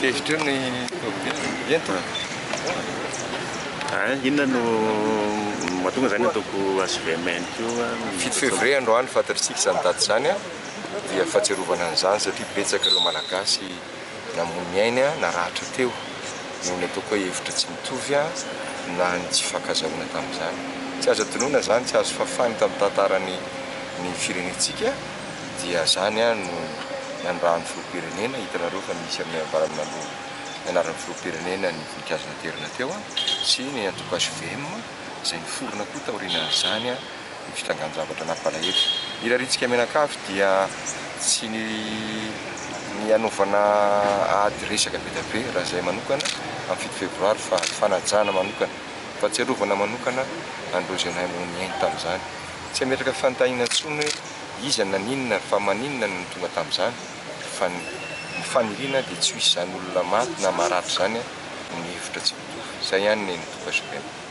Tezitra eo ny tômôbila. Eny tompoko. Ah, inona no mahatonga izany antoko HVM ihany koa? 7 février androany, fantatritsika izany daty izany, dia fahatsiarovana an'izany satria betsaka ireo Malagasy namoy ny ainy naratra teo noho ny ataoko hoe hevitra tsy mitovy na ny tsy fifankazahoana tamin'izany. Tsy azo adinoina izany, tsy azo fafana tamin'ny tantaran'ny ny firenentsika dia izany no nanirahan'ny filoham-pirenena, hitanareo fa misy amin'ny ambaramin'aloha ny anaran'ny filoham-pirenena ny voninkazo naterina teo sy ny antoko HVM izay niforona koa taorianan'izany ny fitrangan-javatra nampalahelo. Ny irariantsika mianakavy dia tsy ny ny hanaovana ady resaka be dia be raha izay manokana amin'ny 7 febroary fa fanajana manokana, fahatsiarovana manokana an'ireo izay namoy ny ainy tamin'izany. Tsy hametraka fanontaniana intsony hoe iza na naninona fa maninona no tonga tamin'izany fa ny faniriana dia tsy ho hisy izany olona maty na maratra izany ny hevitra tsy mitovy. Izay ihany ny antoko HVM.